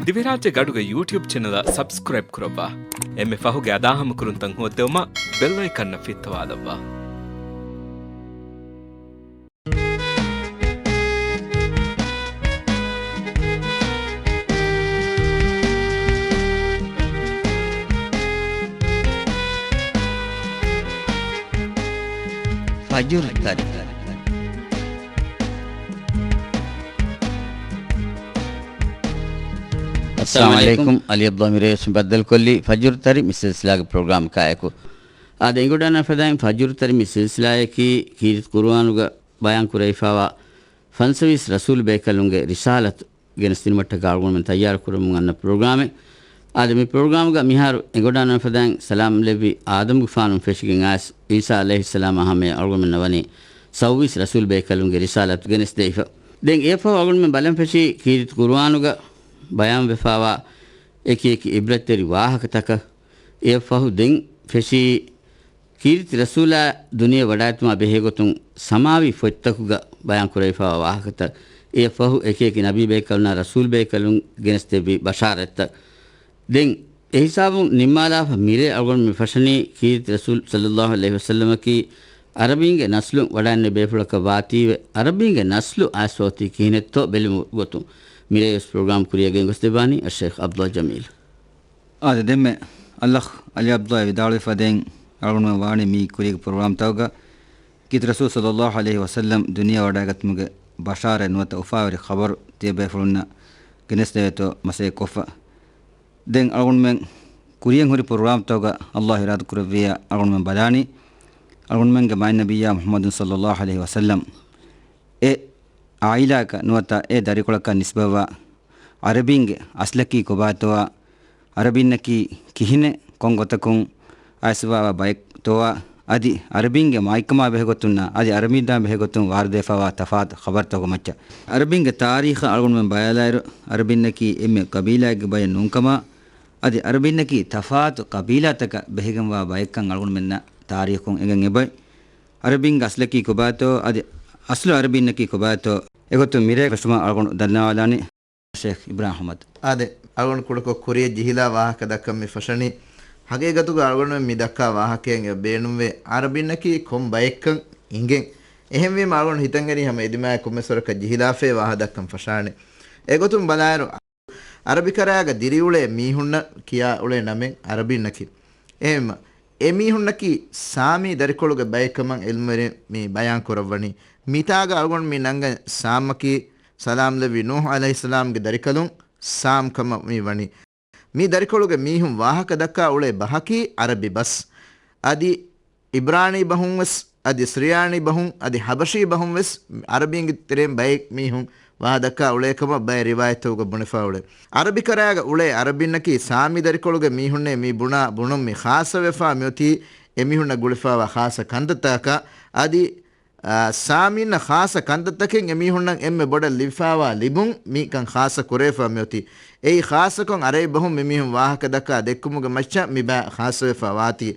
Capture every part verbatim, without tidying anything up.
ދިވެހިރާއްޖޭގެ އަޑުގެ ޔޫޓިއުބް ޗެނަލަށް ސަބްސްކްރައިބް ކުރައްވާ. އެންމެ ފަހުގެ އަދާހަމަކުރުންތައް ހޯއްދެވުމަށް ބެލް އައިކަންއަށް ފިއްތަވާލައްވާ. ފަޖުރު ތަރި. އައްސަލާމު އަލައިކުމް. އަލީ އަބްދުﷲ މިރޭވެސް ބައްދަލުކޮށްލީ ފަޖުރު ތަރި މި ސިލްސިލާގެ ޕްރޮގްރާމަކާއެކު. އާދެ، އެނގިވަޑައިގަންނަވާ ފަދައިން ފަޖުރު ތަރި މި ސިލްސިލާއަކީ ކީރިތި ޤުރުއާނުގަ ބަޔާން ކުރެވިފައިވާ ފަންސަވީސް ރަސޫލު ބޭކަލުންގެ ރިސާލަތު ގެނެސްދިނުމަށްޓަކާ އަޅުގަނޑުމެން ތައްޔާރު ކުރަމުން އަންނަ ޕްރޮގްރާމެއް. އާދެ، މި ޕްރޮގްރާމްގަ މިހާރު އެނގިވަޑައިގަންނަވާ ފަދައިން ސަލާމް ލެއްވި އާދަމްގެފާނުން ފެށިގެން އައިސް އީސާ ޢަލައިހިއްސަލާމާ ހަމަޔަށް އަޅުގަނޑުމެންނަށް ވަނީ ސައުވީސް ރަސޫލު ބޭކަލުންގެ ރިސާލަތު ގެނެސްދެވިފަ. ދެން އެއަށްފަހު އަޅުގަނޑުމެން ބަލަން ފެށީ ކީރިތި ޤުރުއާނުގަ ބަޔާންވެފައިވާ އެކި އެކި ޢިބްރަތްތެރި ވާހަކަތަކަށް. އެއަށްފަހު ދެން ފެށީ ކީރިތި ރަސޫލާ ދުނިޔެ ވަޑައިގަތުމާ ބެހޭގޮތުން ސަމާވީ ފޮތްތަކުގަ ބަޔާން ކުރެވިފައިވާ ވާހަކަތައް، އެއަށްފަހު އެކި އެކި ނަބީ ބޭކަލުންނާ ރަސޫލު ބޭކަލުން ގެނެސްދެއްވި ބަޝާރަތްތައް. ދެން އެހިސާބުން ނިންމާލާފަ މިރޭ އަޅުގަނޑު މި ފަށަނީ ކީރިތި ރަސޫލު ޞައްލައްލާހު ޢަލައިހި ވަސައްލަމަކީ ޢަރަބީންގެ ނަސްލުން ވަޑައިންނެވި ބޭފުޅަކަށް ވާތީވެ، ޢަރަބީންގެ ނަސްލު އައިސްފަ އޮތީ ކިހިނެއްތޯ ބެލުމުގެ ގޮތުން މިރޭވެސް ޕްރޮގްރާމް ކުރިޔަށް ގެންގޮސްދެއްވާނީ އައްޝައިޚް ޢަބްދުﷲ ޖަމީލް. އާދެ، ދެންމެ އަލްއަޚް އަލީ ޢަބްދުﷲ ވިދާޅުވި ފަދައިން އަޅުގަނޑުމެން ވާނީ މި ކުރީގެ ޕްރޮގްރާމްތަކުގަ ކީރިތި ރަސޫލު ޞައްލައްލާހު ޢަލައިހި ވަސައްލަމް ދުނިޔެ ވަޑައިގަތުމުގެ ބަޝާރަތް ނުވަތަ އުފާވެރި ޚަބަރު ތިޔަބޭފުޅުންނަށް ގެނެސްދެވޭތޯ މަސައްކަތް ކޮށްފަ. ދެން އަޅުގަނޑުމެން ކުރިޔަށް ހުރި ޕްރޮގްރާމްތަކުގަ އަލްލާހު އިރާދަ ކުރެއްވިއްޔާ އަޅުގަނޑުމެން ބަލާނީ އަޅުގަނޑުމެންގެ މާތް ނަބިއްޔާ މުޙައްމަދު ޞައްލައްލާހު ޢަލައިހި ވަސައްލަމް އެ ޢާއިލާއަކަށް ނުވަތަ އެ ދަރިކޮޅަކަށް ނިސްބަތްވާ ޢަރަބީންގެ އަސްލަކީ ކޮބާތޯއާ، ޢަރަބީންނަކީ ކިހިނެއް ކޮން ގޮތަކުން އައިސްފައިވާ ބައެއްތޯއާ، އަދި ޢަރަބީންގެ މާތްކަމާ ބެހޭގޮތުންނާ އަދި ޢަރަބީންނާ ބެހޭގޮތުން ވާރިދުވެފައިވާ ތަފާތު ޚަބަރުތަކުގެ މައްޗަށް. ޢަރަބީންގެ ތާރީޚަށް އަޅުގަނޑުމެން ބަލާލާއިރު، ޢަރަބީންނަކީ އެންމެ ޤަބީލާއެއްގެ ބައެއް ނޫންކަމާ، އަދި ޢަރަބީންނަކީ ތަފާތު ޤަބީލާތަކަށް ބެހިގެންވާ ބައެއްކަން އަޅުގަނޑުމެންނަށް ތާރީޚުން އެނގެން އެބައޮތް. ޢަރަބީންގެ އަސްލަކީ ކޮބާތޯ އަދި އަސްލު ޢަރަބީންނަކީ ކޮބާތޯ އެގޮތުން މިރޭ ފެށުމަށް އަޅުގަނޑު ދަންނަވާލާނީ ޝޭޚް އިބްރާހިމް އަޙްމަދު. އާދެ، އަޅުގަނޑު ކުޑަކޮށް ކުރިޔަށް ޖެހިލާ ވާހަކަ ދައްކަން މި ފަށަނީ. ހަގީގަތުގަ އަޅުގަނޑުމެން މި ދައްކާ ވާހަކައިން އެބަ ބޭނުންވޭ ޢަރަބީންނަކީ ކޮން ބައެއްކަން އިނގެން. އެހެންވީމަ އަޅުގަނޑު ހިތަށްއެރީ ހަމަ އެދިމާއެއް ކޮންމެސް ވަރަކަށް ޖެހިލާފައި ވާހަކަ ދައްކަން ފަށާނެ. އެގޮތުން ބަލާއިރު، ޢަރަބިކަރައިގަ ދިރިއުޅޭ މީހުންނަށް ކިޔާ އުޅޭ ނަމެއް ޢަރަބީންނަކީ. އެހެންވީމަ، އެ މީހުންނަކީ ސާމީ ދަރިކޮޅުގެ ބައެއްކަމަށް ޢިލްމުވެރިން މި ބަޔާން ކުރައްވަނީ. މިތާގަ އަޅުގަނޑު މި ނަންގަން ސާމްއަކީ ސަލާމް ލެއްވި ނޫޙު ޢަލައިހިއްސަލާމްގެ ދަރިކަލުން ސާމް ކަމަށް މި ވަނީ. މި ދަރިކޮޅުގެ މީހުން ވާހަކަ ދައްކާ އުޅޭ ބަހަކީ ޢަރަބި ބަސް. އަދި އިބްރާނީ ބަހުން ވެސް، އަދި ސްރިޔާނީ ބަހުން، އަދި ޙަބަޝީ ބަހުން ވެސް ޢަރަބީންގެ ތެރެއިން ބައެއް މީހުން ވާހަކަ ދައްކާ އުޅޭ ކަމަށް ބައެއް ރިވާޔަތްތަކުގަ ބުނެފަ އުޅޭ. ޢަރަބިކަރައިގަ އުޅޭ ޢަރަބީންނަކީ ސާމީ ދަރިކޮޅުގެ މީހުންނޭ މި ބުނާ ބުނުން މި ޚާއްޞަވެފަ މިއޮތީ އެމީހުންނަށް ގުޅިފައިވާ ޚާއްޞަ ކަންތައްތަކަކަށް. އަދި އާ، ސާމީންނަށް ޚާއްޞަ ކަންތައްތަކެއް އެމީހުންނަށް އެންމެ ބޮޑަށް ލިބިފައިވާ ލިބުން މިކަން ޚާއްޞަ ކުރެވިފަ މިއޮތީ. އެއީ ޚާއްޞަކޮށް ޢަރަބި ބަހުން މިމީހުން ވާހަކަ ދައްކާ ދެއްކުމުގެ މައްޗަށް މި ބައި ޚާއްޞަވެފަ ވާތީ.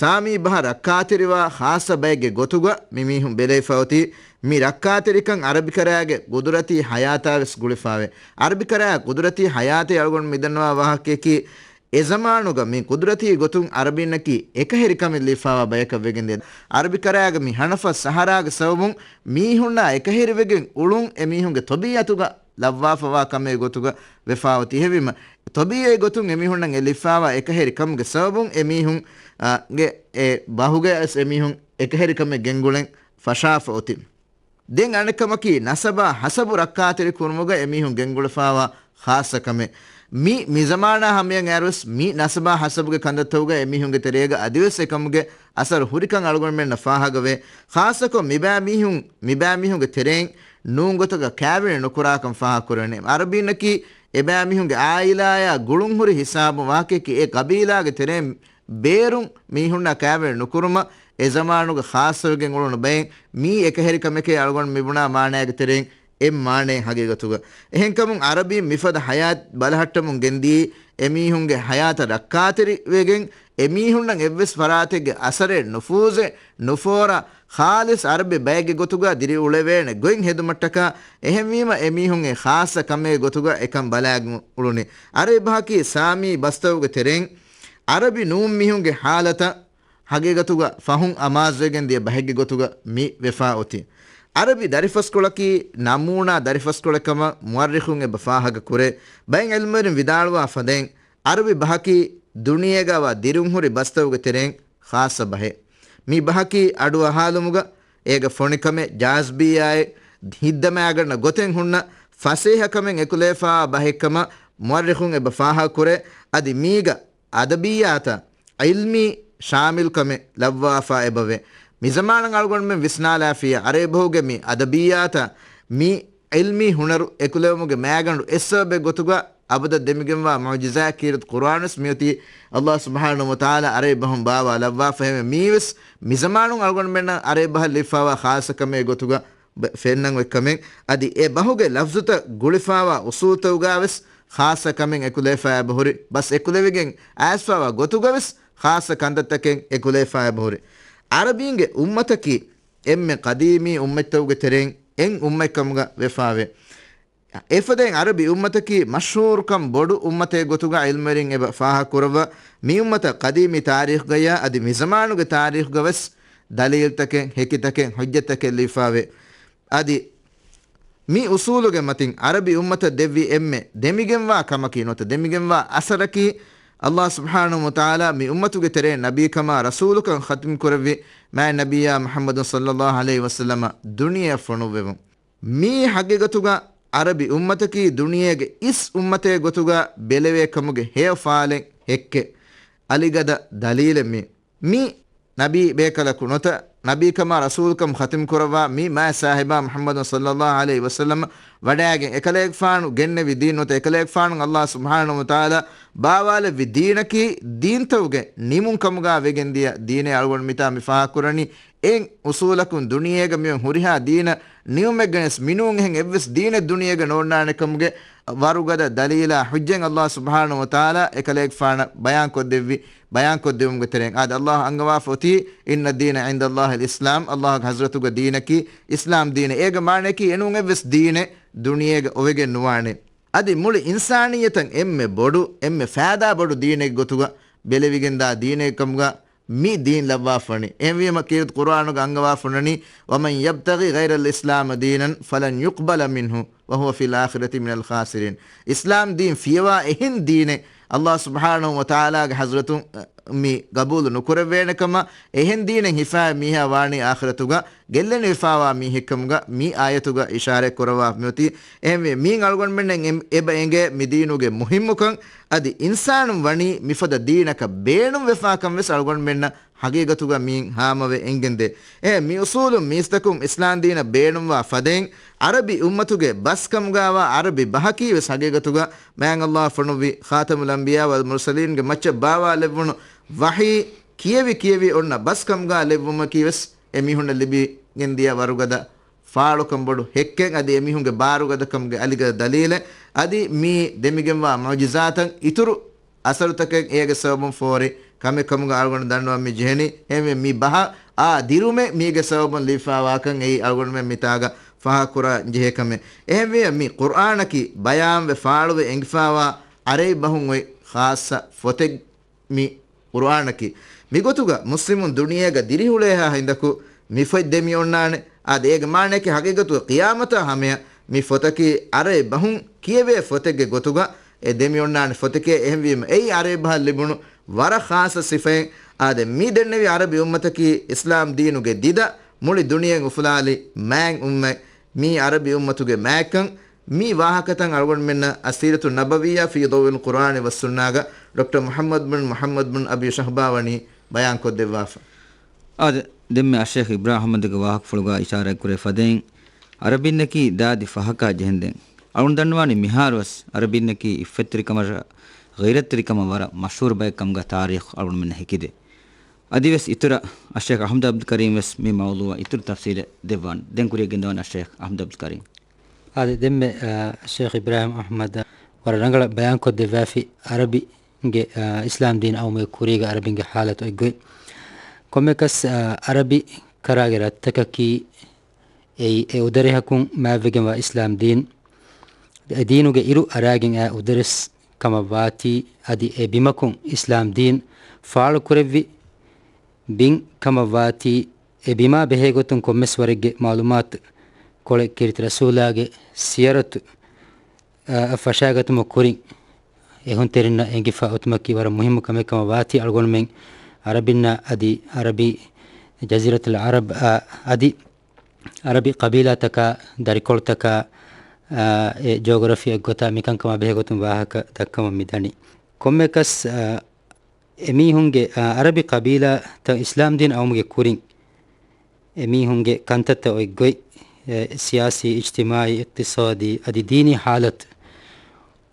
ސާމީ ބަހަށް ރައްކާތެރިވާ ޚާއްޞަ ބައެއްގެ ގޮތުގަ މިމީހުން ބެލެވިފަ އޮތީ. މި ރައްކާތެރިކަން ޢަރަބިކަރައިގެ ގުދުރަތީ ޙަޔާތާ ވެސް ގުޅިފަވޭ. ޢަރަބިކަރައި ގުދުރަތީ ޙަޔާތޭ އަޅުގަނޑު މިދަންނަވާ ވާހަކަޔަކީ، އެޒަމާނުގަ މި ގުދުރަތީ ގޮތުން ޢަރަބީންނަކީ އެކަހެރިކަމެއް ލިބިފައިވާ ބަޔަކަށް ވެގެންދިޔަ. ޢަރަބިކަރައިގަ މި ހަނަފަސް ސަހަރާގެ ސަބަބުން މީހުންނާ އެކަހެރިވެގެން އުޅުން އެމީހުންގެ ތޮބީޢަތުގަ ލައްވާފަވާ ކަމެއް ގޮތުގަ ވެފައޮތީ. އެހެންވީމަ، ތޮބީޢީ ގޮތުން އެމީހުންނަށް އެ ލިބިފައިވާ އެކަހެރިކަމުގެ ސަބަބުން އެމީހުން، އާ، ގެ އެ ބަހުގައި ވެސް އެމީހުން އެކަހެރިކަމެއް ގެންގުޅެން ފަށާފަ އޮތީ. ދެން އަނެއްކަމަކީ، ނަސަބާ ހަސަބު ރައްކާތެރި ކުރުމުގަ އެމީހުން ގެންގުޅިފައިވާ ޚާއްޞަ ކަމެއް. މި، މި ޒަމާނާ ހަމަޔަށް އައިރުވެސް މި ނަސަބާ ހަސަބުގެ ކަންތައްތަކުގަ އެމީހުންގެ ތެރޭގަ އަދިވެސް އެކަމުގެ އަސަރު ހުރިކަން އަޅުގަނޑުމެންނަށް ފާހަގަވޭ. ޚާއްޞަކޮށް މިބައިމީހުން، މިބައިމީހުންގެ ތެރެއިން ނޫން ގޮތަކަށް ކާވެނި ނުކުރާކަން ފާހަގަކުރެވެނީ. ޢަރަބީންނަކީ އެބައިމީހުންގެ ޢާއިލާޔާ ގުޅުންހުރި ހިސާބުން ވާހަކަޔަކީ އެ ޤަބީލާގެ ތެރެއިން ބޭރުން މީހުންނާ ކާވެނި ނުކުރުމަށް އެ ޒަމާނުގަ ޚާއްޞަވެގެން އުޅުނު ބައެއް. މީ އެކަހެރިކަމެކޭ އަޅުގަނޑު މިބުނާ މާނައިގެ ތެރެއިން އެއް މާނައެއް ހަގީގަތުގަ. އެހެންކަމުން އަރަބީން މިފަދަ ހަޔާތް ބަލަހައްޓަމުން ގެންދީ އެމީހުންގެ ހަޔާތަށް ރައްކާތެރިވެގެން، އެމީހުންނަށް އެއްވެސް ފަރާތެއްގެ އަސަރެއް ނުފޫޒެއް ނުފޯރާ، ޚާލިޞް އަރަބި ބައެއްގެ ގޮތުގަ ދިރިއުޅެވޭނެ ގޮތް ހެދުމަށްޓަކާ، އެހެންވީމަ އެމީހުން އެ ޚާއްޞަ ކަމެއްގެ ގޮތުގަ އެކަން ބަލާގެން އުޅުނީ. އަރަބި ބަހަކީ ސާމީ ބަސްތަކުގެ ތެރެއިން އަރަބި ނޫން މީހުންގެ ހާލަތަށް ހަގީގަތުގަ ފަހުން އަމާޒުވެގެން ދިޔަ ބަހެއްގެ ގޮތުގަ މި ވެފާ އޮތީ. އަރަބި ދަރިފަސްކޮޅަކީ ނަމޫނާ ދަރިފަސްކޮޅެއް ކަމަށް މުއައްރިޚުން އެބަ ފާހަގަ ކުރޭ. ބައެއް ޢިލްމުވެރިން ވިދާޅުވާ ފަދައިން، އަރަބި ބަހަކީ ދުނިޔޭގަވާ ދިރުންހުރި ބަސްތަކުގެ ތެރެއިން ޚާއްޞަ ބަހެއް. މި ބަހަކީ އަޑުއަހާލުމުގަ އޭގަ ފޮނިކަމެއް، ޖާޒިބިއްޔާއެއް، ހިތްދަމާގަންނަ ގޮތެއް ހުންނަ ފަސޭހަކަމެއް އެކުލެވިފާވާ ބަހެއްކަމަށް މުއައްރިޚުން އެބަ ފާހަގަ ކުރޭ. އަދި މީގަ އަދަބިއްޔާތަށް ޢިލްމީ ޝާމިލްކަމެއް ލައްވާފާ އެބަވޭ. މިޒަމާނަށް އަޅުގަނޑުމެން ވިސްނާލާފިޔާ އަރަބި ބަހުގެ މި އަދަބިއްޔާތަށް މި ޢިލްމީ ހުނަރު އެކުލެވުމުގެ މައިގަނޑު އެއް ސަބަބެއް ގޮތުގަ އަބަދަށް ދެމިގެންވާ މުޢުޖިޒާ ކީރިތި ޤުރުއާނުވެސް މިއޮތީ ﷲ ސުބްޙާނަހޫ ވަތަޢާލާ އަރަބި ބަހުން ބާވާލައްވާފަ. އެހެންވެ މީވެސް މިޒަމާނުން އަޅުގަނޑުމެންނަށް އަރަބި ބަހަށް ލިބިފާވާ ޚާއްޞަ ކަމެއް ގޮތުގަ ބ-، ފެންނަން އޮތް ކަމެއް. އަދި އެ ބަހުގެ ލަފްޒުތައް ގުޅިފާވާ އުސޫލުތަކުގަވެސް ޚާއްޞަ ކަމެއް އެކުލެވިފާ އެބަހުރި. ބަސް އެކުލެވިގެން އައިސްފާވާ ގޮތުގަވެސް ޚާއްޞަ ކަންތައްތަކެއް އެކުލެވިފާ އެބަހުރި. އަރަބީންގެ އުއްމަތަކީ އެންމެ ޤަދީމީ އުއްމަތްތަކުގެ ތެރެއިން އެއް އުއްމަތް ކަމުގަ ވެފާވޭ. އެފަދައިން އަރަބި އުއްމަތަކީ މަޝްހޫރުކަން ބޮޑު އުއްމަތެއް ގޮތުގަ ޢިލްމުވެރިން އެބަ ފާހަގަ ކުރައްވާ، މި އުއްމަތަށް ޤަދީމީ ތާރީޚުގަޔާ އަދި މިޒަމާނުގެ ތާރީޚުގަވެސް ދަލީލްތަކެއް، ހެކިތަކެއް، ޙުއްޖަތްތަކެއް ލިބިފާވޭ. އަދި މި އުސޫލުގެ މަތިން އަރަބި އުއްމަތަށް ދެއްވި އެންމެ ދެމިގެންވާ ކަމަކީ ނުވަތަ ދެމިގެންވާ އަސަރަކީ، ﷲ ސުބްޙާނަހޫ ވަތަޢާލާ މި އުއްމަތުގެ ތެރެއިން ނަބީކަމާ ރަސޫލުކަން ޚަތިމް ކުރެއްވި މާތް ނަބިއްޔާ މުޙައްމަދު ޞައްލައްލާހު ޢަލައިހި ވަސައްލަމަ ދުނިޔެއަށް ފޮނުއްވެވުން. މީ ޙަޤީޤަތުގަ ޢަރަބި އުއްމަތަކީ ދުނިޔޭގެ އިސް އުއްމަތެއް ގޮތުގަ ބެލެވޭ ކަމުގެ ހެޔޮ ފާލެއް ހެއްކެއް. އަލިގަދަ ދަލީލެއް މީ. މި ނަބީ ބޭކަލަކު ނުވަތަ ނަބީކަމާ ރަސޫލުކަން ޚަތިމް ކުރައްވާ މި މާތް ސާހިބާ މުޙައްމަދު ޞައްލައްލާހު ޢަލައިހި ވަސައްލަމަ ވަޑައިގެން އެކަލޭގެފާނު ގެންނެވި ދީން ނުވަތަ އެކަލޭގެފާނު ﷲ ސުބްޙާނަހޫ ވަތަޢާލާ ބާވާލެއްވި ދީނަކީ ދީންތަކުގެ ނިމުން ކަމުގަ ވެގެންދިޔަ ދީނެއް. އަޅުގަނޑު މިތާ މި ފާހަގަކުރަނީ އެއް އުސޫލަކުން ދުނިޔޭގަ މިއޮތް ހުރިހާ ދީނަށް ނިމުމެއްގަނެސް މިނޫން އެހެން އެއްވެސް ދީނެއް ދުނިޔޭގަ ނޯންނާނެ ކަމުގެ ވަރުގަދަ ދަލީލާ ޙުއްޖަތް ﷲ ސުބްޙާނަހޫ ވަތަޢާލާ އެކަލޭގެފާނަށް ބަޔާންކޮށްދެއްވި، ބަޔާންކޮށްދެވުމުގެ ތެރެއިން. އާދެ، ﷲ އަންގަވާފަ އޮތީ، "إن الدين عند الله الإسلام." ﷲގެ ޙަޟްރަތުގަ ދީނަކީ އިސްލާމް ދީނޭ. އޭގެ މާނަޔަކީ އެނޫން އެއްވެސް ދީނެއް ދުނިޔޭގަ އޮވެގެން ނުވާނެ. އަދި މުޅި އިންސާނިއްޔަތަށް އެންމެ ބޮޑު، އެންމެ ފައިދާ ބޮޑު ދީނެއްގެ ގޮތުގަ ބެލެވިގެންދާ ދީނެއް ކަމުގަ މި ދީން ލައްވާފަވަނީ. އެހެންވީމަ ކީރިތި ޤުރުއާނުގަ އަންގަވާފަ އޮންނަނީ، "ومن يبتغ غير الإسلام دينا فلن يقبل منه وهو في الآخرة من الخاسرين." އިސްލާމް ދީން ފިޔަވާ އެހެން ދީނެއް ﷲ ސުބްޙާނަހޫ ވަތަޢާލާގެ ޙަޟްރަތުން މި ގަބޫލު ނުކުރެއްވޭނެ ކަމަށް، އެހެން ދީނެއް ހިފާ މީހާ ވާނީ އާޚިރަތުގަ ގެއްލެނިވެފާވާ މީހެއްކަމުގަ މި އާޔަތުގަ އިޝާރަތް ކުރައްވާ މިއޮތީ. އެހެންވެ، މީން އަޅުގަނޑުމެންނަށް އެ-، އެބަ އެނގޭ މި ދީނުގެ މުހިއްމުކަން، އަދި އިންސާނުން ވަނީ މިފަދަ ދީނަކަށް ބޭނުންވެފާކަން ވެސް އަޅުގަނޑުމެންނަށް ޙަޤީޤަތުގަ މީން ހާމަވެ އެނގެންދޭ. އެ މި އުސޫލުން މީސްތަކުން އިސްލާމް ދީނަށް ބޭނުންވާ ފަދައިން، ޢަރަބި އުއްމަތުގެ ބަސްކަމުގަވާ ޢަރަބި ބަހަކީ ވެސް ޙަޤީޤަތުގަ މާތް ﷲ ފޮނުއްވި ޚާތަމުލް އަންބިޔާ ވަލް މުރްސަލީންގެ މައްޗަށް ބާވާލެއްވުނު ވަޙީ ކިޔެވި ކިޔެވި އޮންނަ ބަސްކަމުގަ ލެއްވުމަކީ ވެސް އެމީހުންނަށް ލިބިގެންދިޔަ ވަރުގަދަ ފާޅުކަން ބޮޑު ހެއްކެއް އަދި އެމީހުންގެ ބާރުގަދަކަމުގެ އަލިގަދަ ދަލީލެއް. އަދި މި ދެމިގެންވާ މުޢުޖިޒާތައް އިތުރު އަސަރުތަކެއް އޭގެ ސަބަބުން ފޯރި ކަމެއް ކަމުގަ އަޅުގަނޑު ދަންނަވަން މި ޖެހެނީ. އެހެންވެ، މި ބަހަށް އާ ދިރުމެއް މީގެ ސަބަބުން ލިބިފާވާކަން އެއީ އަޅުގަނޑުމެން މިތާގަ ފާހަގަކުރާން ޖެހޭ ކަމެއް. އެހެންވެ، މި ޤުރްއާނަކީ ބަޔާންވެ ފާޅުވެ އެނގިފާވާ ޢަރަބި ބަހުން އޮތް ޚާއްޞަ ފޮތެއް. މި ޤުރްއާނަކީ މިގޮތުގަ މުސްލިމުން ދުނިޔޭގަ ދިރިއުޅޭހާ ހިނދަކު މި ފޮތް ދެމިއޮންނާނެ. އާދެ، އޭގެ މާނަޔަކީ ހަގީގަތުގަ ޤިޔާމަތާ ހަމަޔަށް މި ފޮތަކީ އަރަބި ބަހުން ކިޔެވޭ ފޮތެއްގެ ގޮތުގަ އެ ދެމިއޮންނާނެ ފޮތެކޭ. އެހެންވީމަ، އެއީ އަރަބި ބަހަށް ލިބުނު ވަރަށް ޚާއްޞަ ސިފައެއް. އާދެ، މި ދެންނެވި އަރަބި އުއްމަތަކީ އިސްލާމް ދީނުގެ ދިދަ މުޅި ދުނިޔެއިން އުފުލާލި މާތް އުއްމަތް. މީ އަރަބި އުއްމަތުގެ މާތްކަން. މި ވާހަކަތައް އަޅުގަނޑުމެންނަށް އައްސީރަތު ނަބަވިއްޔާ ފީ ޟައުއިލް ޤުރްއާނި ވައްސުންނާގަ ޑޮކްޓަރ މުޙައްމަދު ބިން މުޙައްމަދު ބިން އަބީ ޝަހްބާ ވަނީ ބަޔާންކޮށްދެއްވާފަ. އާދެ، ދެންމެ އައްޝޭޚް އިބްރާހިމް އަޙްމަދުގެ ވާހަކަފުޅުގަ އިޝާރާތްކުރެ ފަދައިން، އަރަބިންނަކީ ދާދި ފަހަކާ ޖެހެންދެން. އަޅުން ދަންނަވާނީ މިހާރުވެސް އަރަބިންނަކީ އިއްފަތްތެރިކަމަށް ޣައިރަތްތެރިކަމަށް ވަރަށް މަޝްހޫރު ބައެއް ކަމުގަ ތާރީޚު އަޅުގަނޑުމެންނަށް ހެކިދޭ. އަދިވެސް އިތުރަށް އައްޝޭޚް އަޙްމަދު އަބްދުލް ކަރީމް ވެސް މި މައުޟޫޢަށް އިތުރު ތަފްސީލެއް ދެއްވާނެ. ދެން ކުރިއަށް ގެންދަވާނެ އައްޝޭޚް އަޙްމަދު އަބްދުލް ކަރީމް. އާދެ، ދެންމެ، އާ، ޝޭޚް އިބްރާހިމް އަޙްމަދަށް ވަރަށް ރަނގަޅަށް ބަޔާންކޮށްދެއްވާފި އަރަބިންގެ، އާ، އިސްލާމް ދީން އައުމުގެ ކުރީގަ އަރަބިންގެ ޙާލަތު އޮތްގޮތް. ކޮންމެކަސް، އާ، އަރަބި ކަރާގެ ރަށްތަކަކީ އެއީ އެ އުދަރެހަކުން މާތްވެގެންވާ އިސްލާމް ދީން، އެ ދީނުގެ އިރު އަރާގެން އާ އުދަރެސް ކަމަށް ވާތީ، އަދި އެ ބިމަކުން އިސްލާމް ދީން ފާޅުކުރެއްވި ބިން ކަމަށް ވާތީ، އެ ބިމާ ބެހޭގޮތުން ކޮންމެސް ވަރެއްގެ މަޢުލޫމާތު ކޮޅެއް ކީރިތި ރަސޫލާގެ ސިޔަރަތު، އަށް ފަށާގަތުމަށް ކުރިން އެހުންތެރިންނަށް އެނގިފަ އޮތުމަކީ ވަރަށް މުހިއްމު ކަމެއް ކަމަށް ވާތީ، އަޅުގަނޑުމެން އަރަބިންނާ އަދި އަރަބި ޖަޒީރަތުލް ޢަރަބް އަ، އަދި އަރަބި ޤަބީލާތަކާ، ދަރިކޮޅުތަކާ، އާ، އެ ޖޯގްރަފީ އެއްގޮތާ މިކަންކަމާ ބެހޭގޮތުން ވާހަކަ ދައްކަމުން މިދަނީ. ކޮންމެކަސް، އާ، އެމީހުންގެ، އާ، އަރަބި ޤަބީލާތައް އިސްލާމްދީން އައުމުގެ ކުރިން އެމީހުންގެ ކަންތައްތައް އޮތްގޮތް، އެ، ސިޔާސީ، އިޖްތިމާޢީ، އިޤްތިޞާދީ އަދި ދީނީ ޙާލަތު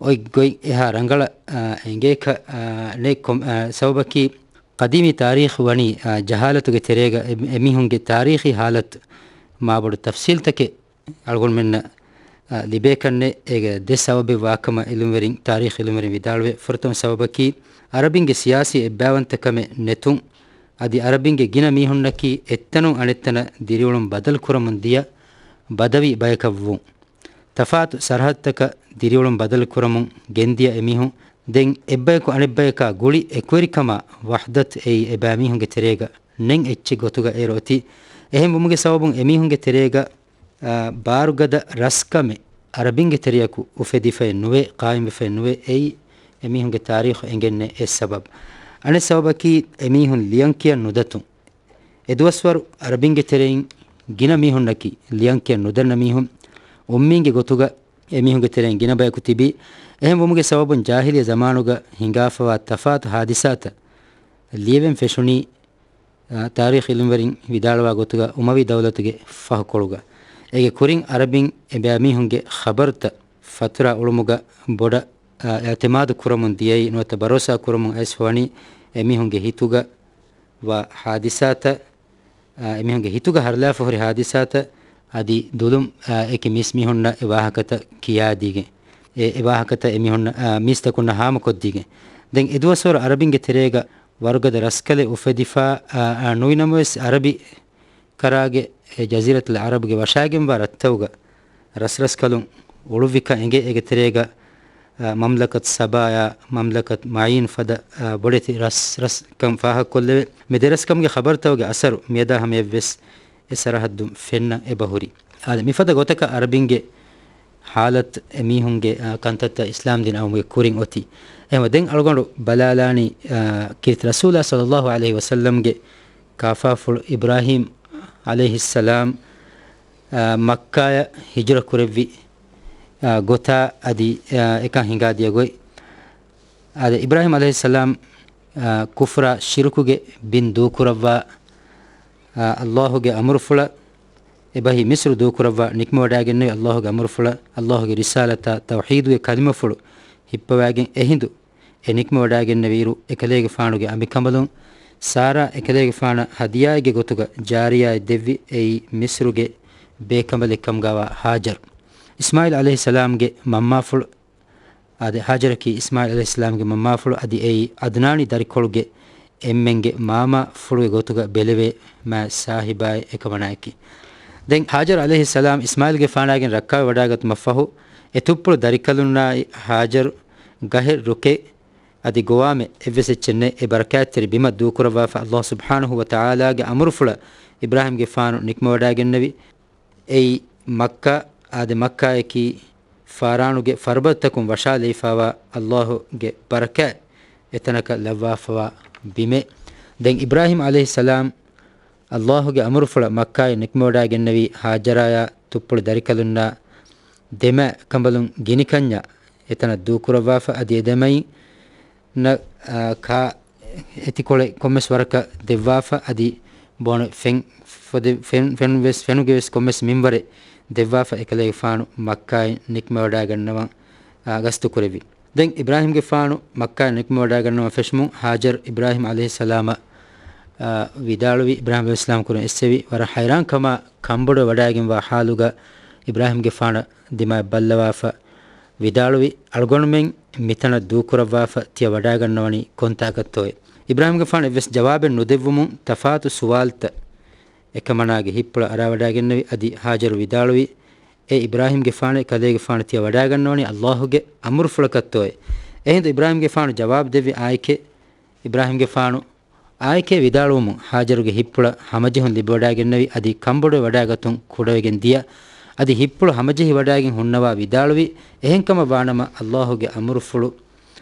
އޮތްގޮތް އެހާ ރަނގަޅަށް، އާ، އެނގޭކަށް، އާ، ނެތް ކޮން-، އާ، ސަބަބަކީ، ޤަދީމީ ތާރީޚު ވަނީ، އާ، ޖަހާލަތުގެ ތެރޭގަ އެ-، އެމީހުންގެ ތާރީޚީ ޙާލަތު މާބޮޑު ތަފްޞީލްތަކެއް އަޅުގަނޑުމެންނަށް، އާ، ލިބޭކަށްނެއް. އޭގެ ދެ ސަބަބެއް ވާކަމަށް ޢިލްމުވެރިން، ތާރީޚު ޢިލްމުވެރިން ވިދާޅުވޭ. ފުރަތަމަ ސަބަބަކީ، އަރަބިންގެ ސިޔާސީ އެއްބާވަންތަކަމެއް ނެތުން، އަދި އަރަބިންގެ ގިނަ މީހުންނަކީ އެއްތަނުން އަނެއްތަނަށް ދިރިއުޅުން ބަދަލު ކުރަމުން ދިޔަ ބަދަވީ ބަޔަކަށް ވުން. ތަފާތު ސަރަހައްދުތަކަށް ދިރިއުޅުން ބަދަލު ކުރަމުން ގެންދިޔަ އެމީހުން ދެން އެއްބަޔަކު އަނެއްބަޔަކާ ގުޅި އެކުވެރިކަމާ ވަޙްދަތު އެއީ އެބައިމީހުންގެ ތެރޭގަ ނެތް އެއްޗެއް ގޮތުގަ އޭރު އޮތީ. އެހެން ވުމުގެ ސަބަބުން އެމީހުންގެ ތެރޭގަ، އާ، ބާރުގަދަ ރަސްކަމެއް އަރަބިންގެ ތެރެޔަކު އުފެދިފައެއް ނުވޭ، ޤާއިމްވެފައެއް ނުވޭ. އެއީ އެމީހުންގެ ތާރީޚު އެނގެންނެ އެއް ސަބަބު. އަނެއް ސަބަބަކީ އެމީހުން ލިޔަންކިޔަން ނުދަތުން. އެދުވަސްވަރު އަރަބިންގެ ތެރެއިން ގިނަ މީހުންނަކީ ލިޔަންކިޔަން ނުދަންނަ މީހުން، އުއްމީންގެ ގޮތުގަ އެމީހުންގެ ތެރެއިން ގިނަ ބަޔަކު ތިބީ. އެހެން ވުމުގެ ސަބަބުން ޖާހިލިއްޔަ ޒަމާނުގަ ހިނގާފަވާ ތަފާތު ހާދިސާތައް ލިޔެވެން ފެށުނީ، އާ، ތާރީޚު ޢިލްމުވެރިން ވިދާޅުވާ ގޮތުގަ އުމަވީ ދައުލަތުގެ ފަހުކޮޅުގަ. އޭގެ ކުރިން އަރަބިން އެބައިމީހުންގެ ޚަބަރުތައް ފަތުރާ އުޅުމުގަ ބޮޑަށް، އާ، އިޢްތިމާދު ކުރަމުން ދިޔައީ ނުވަތަ ބަރޯސާ ކުރަމުން އައިސްފަވަނީ އެމީހުންގެ ހިތުގަ ވާ ހާދިސާތައް، އާ، އެމީހުންގެ ހިތުގަ ހަރުލާފަ ހުރި ހާދިސާތައް އަދި ދުލުން، އާ، އެކި މީސް މީހުންނަށް އެ ވާހަކަތައް ކިޔާދީގެން، އެ، އެ ވާހަކަތައް އެމީހުންނަށް، އާ، މީސްތަކުންނަށް ހާމަކޮށްދީގެން. ދެން އެދުވަސްވަރު އަރަބިންގެ ތެރޭގަ ވަރުގަދަ ރަސްކަލެއް އުފެދިފާ، އާ، އާ، ނުވި ނަމަވެސް އަރަބި ކަރާގެ އެ ޖަޒީރަތުލް ޢަރަބުގެ ވަށާގެންވާ ރަށްތަކުގަ ރަސްރަސްކަލުން އުޅުއްވިކަން އެނގޭ. އޭގެ ތެރޭގަ، އާ، މަމްލަކަތު ސަބާޔާ، މަމްލަކަތު މަޢީން ފަދަ، އާ، ބޮޑެތި ރަސް، ރަސްކަން ފާހަގަކޮށްލެވޭ. މި ދެ ރަސްކަމުގެ ޚަބަރުތަކުގެ އަސަރު މިއަދާ ހަމަޔަށްވެސް އެ ސަރަހައްދުން ފެންނަ އެބަހުރި. އާދެ، މިފަދަ ގޮތަކަށް އަރަބިންގެ ޙާލަތު އެމީހުންގެ، އާ، ކަންތައްތައް އިސްލާމްދީން އައުމުގެ ކުރިން އޮތީ. އެހެންވެ ދެން އަޅުގަނޑު ބަލާލާނީ، އާ، ކީރިތި ރަސޫލާ ޞައްލައްލާހު ޢަލައިހި ވަސައްލަމްގެ ކާފާފުޅު އިބްރާހީމް ޢަލައިހިއްސަލާމް، އާ، މައްކާޔަށް ހިޖުރަ ކުރެއްވި، އާ، ގޮތާ އަދި، އާ، އެކަން ހިނގާދިޔަ ގޮތް. އާދެ، އިބްރާހީމް ޢަލައިހިއްސަލާމް، އާ، ކުފްރާ ޝިރުކުގެ ބިން ދޫކުރައްވާ، އާ، ﷲ ގެ އަމުރުފުޅަށް އެބަހީ މިޞްރު ދޫކުރައްވާ ނިކުމެވަޑައިގެންނެވި ﷲ ގެ އަމުރުފުޅަށް، ﷲ ގެ ރިސާލަތާ ތައުޙީދުގެ ކަލިމަފުޅު ހިއްޕަވައިގެން އެހިނދު އެ ނިކުމެވަޑައިގެންނެވިއިރު، އެކަލޭގެފާނުގެ އަނބިކަނބަލުން ސާރާ އެކަލޭގެފާނަށް ހަދިޔާއެއްގެ ގޮތުގަ ޖާރިޔާއެއް ދެއްވި، އެއީ މިޞްރުގެ ބޭކަނބަލެއް ކަމުގައިވާ ހާޖަރު. އިސްމާޢީލް ޢަލައިހިއްސަލާމްގެ މަންމާފުޅު، އާދެ، ހާޖަރަކީ އިސްމާޢީލް ޢަލައިހިއްސަލާމްގެ މަންމާފުޅު އަދި އެއީ ޢަދްނާނީ ދަރިކޮޅުގެ އެންމެންގެ މާމާފުޅުގެ ގޮތުގަ ބެލެވޭ މާތް ސާހިބާއެއް އެކަމަނާއެކީ. ދެން ހާޖަރު ޢަލައިހިއްސަލާމް އިސްމާޢީލްގެފާނާގެން ރައްކާވެވަޑައިގަތުމަށްފަހު، އެ ތުއްޕުޅު ދަރިކަލުންނާއި ހާޖަރު ގަހެއް ރުކެއް އަދި ގޮވާމެއް އެއްވެސް އެއްޗެއް ނެތް. އެ ބަރަކާތްތެރި ބިމަށް ދޫކުރައްވާފަ، ﷲ ސުބްޙާނަހޫ ވަތަޢާލާގެ އަމުރުފުޅަށް އިބްރާހީމްގެފާނު ނިކުމެވަޑައިގެންނެވި. އެއީ މައްކާ، އާދެ، މައްކާއަކީ ފާރާނުގެ ފަރުބަދަތަކުން ވަށާލައިފާވާ ﷲ ގެ ބަރަކާތް އެތަނަކަށް ލައްވާފަވާ ބިމެއް. ދެން އިބްރާހީމް ޢަލައިހިއްސަލާމް ﷲ ގެ އަމުރުފުޅަށް މައްކާއަށް ނިކުމެވަޑައިގެންނެވީ ހާޖަރާއާ ތުއްޕުޅު ދަރިކަލުންނާ ދެމަ ކަނބަލުން ގިނިކަންޏާ އެތަނަށް ދޫކުރައްވާފަ އަދި އެދެމައިންނަށް، އާ، ކާ އެތިކޮޅެއް ކޮންމެސް ވަރަކަށް ދެއްވާފަ އަދި ބޯނެ ފެން ފޮދެ-، ފެން، ފެން ވެސް، ފެނުގެ ވެސް ކޮންމެސް މިންވަރެއް ދެއްވާފަ އެކަލޭގެފާނު މައްކާއިން ނިކުމެވަޑައިގަންނަވަން، އާ، ގަސްތު ކުރެއްވި. ދެން އިބްރާހީމްގެފާނު މައްކާއިން ނިކުމެވަޑައިގަންނަވަން ފެށުމުން ހާޖަރު އިބްރާހީމް ޢަލައިހިއްސަލާމަށް، އާ، ވިދާޅުވި، އިބްރާހީމް ޢަލައިހިއްސަލާމް ކުރިން އެއްސެވި، ވަރަށް ހައިރާންކަމާ ކަންބޮޑުވެވަޑައިގެންވާ ޙާލުގަ އިބްރާހިމްގެފާނަށް ދިމާއަށް ބައްލަވާފަ ވިދާޅުވި، އަޅުގަނޑުމެން މިތަނަށް ދޫކުރައްވާފަ ތިޔަ ވަޑާގަންނަވަނީ ކޮންތާކަށްތޯއޭ؟ އިބްރާހިމްގެފާނު އެއްވެސް ޖަވާބެއް ނުދެއްވުމުން ތަފާތު ސުވާލުތައް އެކަމަނާގެ ހިތްޕުޅަށް އަރާވަޑާގެންނެވި. އަދި ހާޖަރު ވިދާޅުވީ، އޭ އިބްރާހިމްގެފާނޭ، ކަލޭގެފާނު ތިޔަ ވަޑާގަންނަވަނީ ﷲ ގެ އަމުރުފުޅަކަށްތޯއޭ؟ އެހިނދު އިބްރާހިމްގެފާނު ޖަވާބު ދެއްވި އާއެކޭ، އިބްރާހިމްގެފާނު އާއެކޭ ވިދާޅުވުމުން ހާޖަރުގެ ހިތްޕުޅަށް ހަމަޖެހުން ލިބިވަޑާގެންނެވި. އަދި ކަންބޮޑުވެ ވަޑާގަތުން ކުޑަވެގެން ދިޔަ. އަދި ހިތްޕުޅު ހަމަޖެހި ވަޑާގެން ހުންނަވާ ވިދާޅުވީ، އެހެންކަމަށް ވާނަމަ ﷲ ގެ އަމުރުފުޅު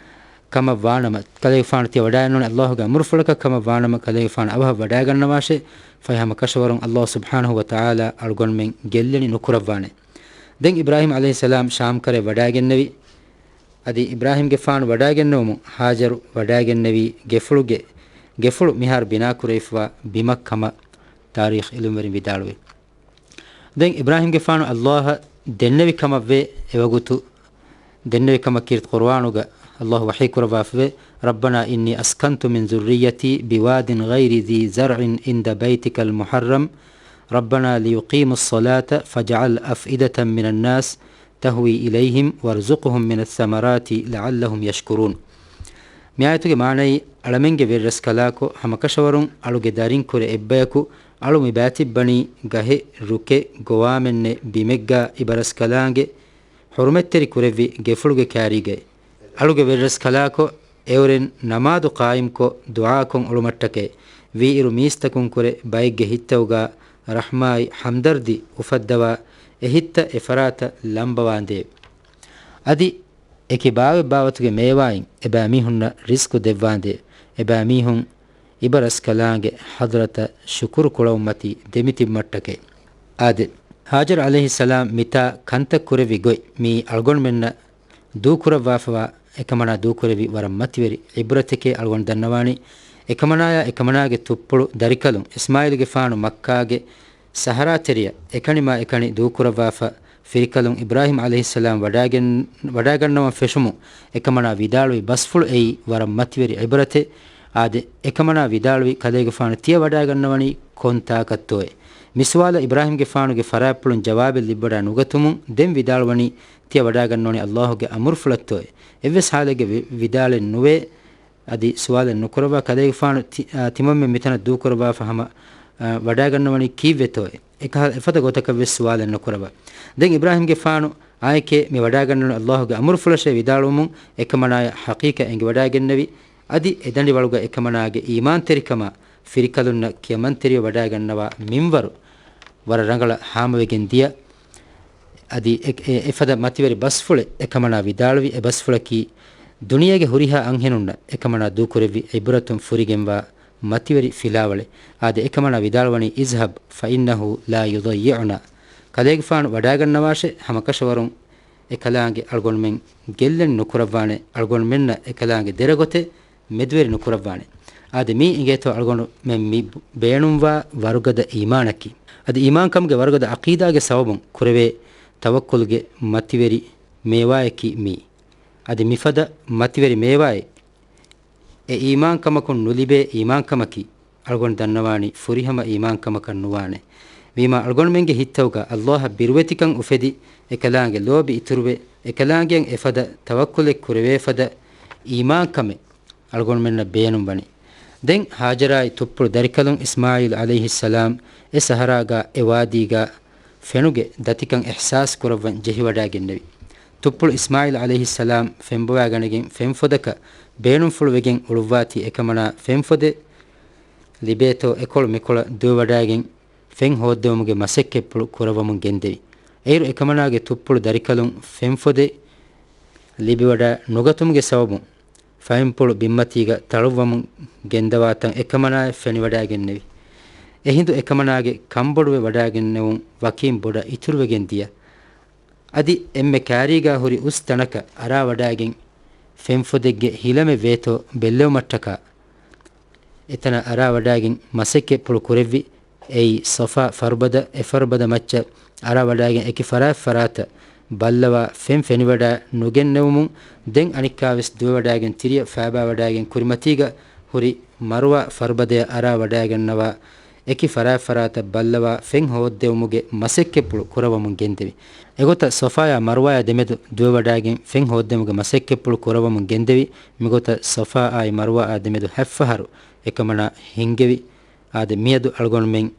ކަމަށް ވާނަމަ، ކަލޭގެފާނު ތިޔަ ވަޑާގަންނަވަނީ ﷲ ގެ އަމުރުފުޅަކަށް ކަމަށް ވާނަމަ، ކަލޭގެފާނު އަވަހަށް ވަޑާގަންނަވާށޭ. ފަހެ ހަމަ ކަށަވަރުން ﷲ ސުބްޙާނަހޫ ވަތަޢާލާ އަޅުގަނޑުމެން ގެއްލެނި ނުކުރައްވާނެ. ދެން އިބްރާހިމް ޢަލައިހިއްސަލާމް ޝާމްކަރަށް ވަޑާގެންނެވި. އަދި އިބްރާހިމްގެފާނު ވަޑާގެންނެވުމުން ހާޖަރު ވަޑާގެންނެވީ ގެފުޅުގެ، ގެފުޅު މިހާރު ބިނާކުރެވިފަވާ ބިމަށް ކަމަށް ތާރީޚް ޢިލްމުވެރިން ވިދާޅުވޭ. ދެން އިބްރާހިމްގެފާނު ﷲ އަށް ދެންނެވި ކަމަށްވޭ، އެވަގުތު ދެންނެވި ކަމަށް ކީރިތި ޤުރުއާނުގަ ﷲ ވަޙީ ކުރައްވާފަވޭ، رَبَّنَا إِنِّي أَسْكَنْتُ مِنْ ذُرِّيَّتِي بِوَادٍ غَيْرِ ذِي زَرْعٍ عِنْدَ بَيْتِكَ الْمُحَرَّمِ رَبَّنَا لِيُقِيمُوا الصَّلَاةَ فَاجْعَلْ أَفْئِدَةً مِنَ النَّاسِ تَهْوِي إِلَيْهِمْ وَارْزُقْهُم مِّنَ الثَّمَرَاتِ لَعَلَّهُمْ يَشْكُرُونَ. މި އާޔަތުގެ މާނައީ، އަޅަމެންގެ ވެރިރަސްކަލާކޮ، ހަމަކަށަވަރުން އަޅުގެ ދަރިންކުރެ އެއްބަޔަކު އަޅު މި ބާތިއްބަނީ ގަހެއް، ރުކެއް، ގޮވާމެންނެއް، ބިމެއްގާ އިބަރަސްކަލާނގެ ޙުރުމަތްތެރި ކުރެއްވި ގެފުޅުގެ ކާރީގައި. އަޅުގެ ވެރިރަސްކަލާކޮ، އެއުރެން ނަމާދު ޤާއިމްކޮށް ދުޢާކޮށް އުޅުމަށްޓަކައި. ވީއިރު މީސްތަކުންކުރެ ބައެއްގެ ހިތްތައުގާ ރަޙްމާއި ހަމްދަރްދީ އުފައްދަވާ، އެ ހިތްތައް އެ ފަރާތަށް ލަނބަވާނދޭވެ. އަދި އެކި ބާވެއް ބާވަތުގެ މޭވާއިން އެބައިމީހުންނަށް ރިޒްޤު ދެއްވާނދޭވެ. އެބައިމީހުން އިބަރަސްކަލާނގެ ޙަޟްރަތަށް ޝުކުރު ކުޅައުމަތީ ދެމިތިބުމަށްޓަކައި. އާދެ، ހާޖަރު ޢަލައިހިއްސަލާމް މިތާ ކަންތައް ކުރެއްވި ގޮތް މީ އަޅުގަނޑުމެންނަށް ދޫކުރައްވާފަވާ އެކަމަނާ ދޫކުރެއްވި ވަރަށް މަތިވެރި ޢިބްރަތެކޭ. އަޅުގަނޑު ދަންނަވާނީ، އެކަމަނާޔާ އެކަމަނާގެ ތުއްޕުޅު ދަރިކަލުން އިސްމާޢީލުގެފާނު މައްކާގެ ސަހަރާ ތެރެޔަށް އެކަނިމާ އެކަނި ދޫކުރައްވާފަ، ފިރިކަލުން އިބްރާހީމް ޢަލައިހިއްސަލާމް ވަޑާގެން، ވަޑާގަންނަވަން ފެށުމުން އެކަމަނާ ވިދާޅުވި ބަސްފުޅު އެއީ ވަރަށް މަތިވެރި ޢިބްރަތެއް. އާދެ، އެކަމަނާ ވިދާޅުވި، ކަލޭގެފާނު ތިޔަ ވަޑާގަންނަވަނީ ކޮން ތާކަށްތޯއޭ؟ މި ސުވާލަށް އިބްރާހީމްގެފާނުގެ ފަރާތްޕުޅުން ޖަވާބެއް ލިބިވަޑާ ނުގަތުމުން ދެން ވިދާޅުވަނީ، ތިޔަ ވަޑާގަންނަވަނީ ﷲ ގެ އަމުރުފުޅަށްތޯއޭ؟ އެއްވެސް ޙާލެއްގަ ވި-، ވިދާޅެއް ނުވޭ. އަދި ސުވާލެއް ނުކުރައްވާ، ކަލޭގެފާނު ތި-، އާ، ތިމަންމެން މިތަނަށް ދޫކުރައްވާފަ ހަމަ، އާ، ވަޑާގަންނަވަނީ ކީއްވެތޯއޭ؟ އެކަހަލަ އެފަދަ ގޮތަކަށްވެސް ސުވާލެއް ނުކުރައްވާ. ދެން އިބްރާހީމްގެފާނު އާއެކޭ މި ވަޑާގަންނަވަނީ ﷲ ގެ އަމުރުފުޅަށޭ ވިދާޅުވުމުން އެކަމަނާޔަށް ޙަޤީޤަތް އެނގިވަޑާގެންނެވި. އަދި އެދަނޑިވަޅުގަ އެކަމަނާގެ އީމާންތެރިކަމާ ފިރިކަލުންނަށް ކިޔަމަންތެރިވެ ވަޑާގަންނަވާ މިންވަރު ވަރަށް ރަނގަޅަށް ހާމަވެގެން ދިޔަ. އަދި އެ-، އެ-، އެފަދަ މަތިވެރި ބަސްފުޅެއް އެކަމަނާ ވިދާޅުވި. އެ ބަސްފުޅަކީ ދުނިޔޭގެ ހުރިހާ އަންހެނުންނަށް އެކަމަނާ ދޫކުރެއްވި ޢިބްރަތުން ފުރިގެންވާ މަތިވެރި ފިލާވަޅެއް. އާދެ، އެކަމަނާ ވިދާޅުވަނީ، اذْهَبْ فَإِنَّهُ لَا يُضَيِّعُنَا. ކަލޭގެފާނު ވަޑާގަންނަވާށޭ، ހަމަކަށަވަރުން އެކަލާނގެ އަޅުގަނޑުމެން ގެއްލެން ނުކުރައްވާނެ، އަޅުގަނޑުމެންނަށް އެކަލާނގެ ދެރަގޮތެއް މެދުވެރި ނުކުރައްވާނެ. އާދެ، މީ އިނގޭތޯ އަޅުގަނޑުމެން މި ބޭނުންވާ ވަރުގަދަ އީމާނަކީ. އަދި އީމާންކަމުގެ ވަރުގަދަ ޢަޤީދާގެ ސަބަބުން ކުރެވޭ ތަވައްކުލުގެ މަތިވެރި މޭވާޔަކީ މީ. އަދި މިފަދަ މަތިވެރި މޭވާއެއް އެ އީމާންކަމަކުން ނުލިބޭ އީމާންކަމަކީ، އަޅުގަނޑު ދަންނަވާނީ ފުރިހަމަ އީމާންކަމަކަށް ނުވާނެ. ވީމާ އަޅުގަނޑުމެންގެ ހިތްތަކުގަ ﷲ އަށް ބިރުވެތިކަން އުފެދި، އެކަލާނގެ ލޯބި އިތުރުވެ، އެކަލާނގެއަށް އެފަދަ ތަވައްކުލެއް ކުރެވޭފަދަ އީމާންކަމެއް އަޅުގަނޑުމެންނަށް ބޭނުންވަނީ. ދެން ހާޖަރާއި ތުއްޕުޅު ދަރިކަލުން އިސްމާޢީލް ޢަލައިހިއްސަލާމް އެ ސަހަރާގާ އެ ވާދީގާ ފެނުގެ ދަތިކަން އިޙްސާސް ކުރައްވަން ޖެހިވަޑާގެންނެވި. ތުއްޕުޅު އިސްމާޢީލް ޢަލައިހިއްސަލާމް ފެންބޮވާގަނެގެން ފެންފޮދަކަށް ބޭނުންފުޅުވެގެން އުޅުއްވާތީ އެކަމަނާ ފެންފޮދެއް ލިބޭތޯ އެކޮޅު މިކޮޅަށް ދުވެވަޑާގެން ފެން ހޯއްދެވުމުގެ މަސައްކަތްޕުޅު ކުރައްވަމުން ގެންދެވި. އޭރު އެކަމަނާގެ ތުއްޕުޅު ދަރިކަލުން ފެންފޮދެއް ލިބިވަޑާ ނުގަތުމުގެ ސަބަބުން ފައިންޕުޅު ބިންމަތީގަ ތަޅުއްވަމުން ގެންދަވާތަން އެކަމަނާޔަށް ފެނިވަޑާގެންނެވި. އެހިނދު އެކަމަނާގެ ކަންބޮޑުވެ ވަޑާގެންނެވުން ވަކީން ބޮޑަށް އިތުރުވެގެން ދިޔަ. އަދި އެންމެ ކާރީގާ ހުރި އުސް ތަނަކަށް އަރާވަޑާގެން ފެންފޮދެއްގެ ހިލަމެއް ވޭތޯ ބެއްލެވުމަށްޓަކާ، އެތަނަށް އަރާވަޑާގެން މަސައްކަތްޕުޅު ކުރެއްވި. އެއީ ޞަފާ ފަރުބަދަ، އެ ފަރުބަދަ މައްޗަށް އަރާވަޑާގެން އެކި ފަރާތް ފަރާތަށް ބައްލަވާ ފެން ފެނިވަޑާ ނުގެންނެވުމުން ދެން އަނެއްކާވެސް ދުވެވަޑާގެން ތިރިއަށް ފާބާވަޑާގެން ކުރިމަތީގަ ހުރި މަރުވާ ފަރުބަދަޔަށް އަރާވަޑާގަންނަވާ އެކި ފަރާތްފަރާތަށް ބައްލަވާ ފެން ހޯއްދެވުމުގެ މަސައްކަތްޕުޅު ކުރައްވަމުން ގެންދެވި. އެގޮތަށް ޞަފާޔާ މަރުވާޔާ ދެމެދު ދުވެވަޑާގެން ފެން ހޯއްދެވުމުގެ މަސައްކަތްޕުޅު ކުރައްވަމުން ގެންދެވި. މިގޮތަށް ޞަފާއާއި މަރުވާއާ ދެމެދު ހަތްފަހަރު އެކަމަނާ ހިންގެވި. އާދެ، މިއަދު އަޅުގަނޑުމެން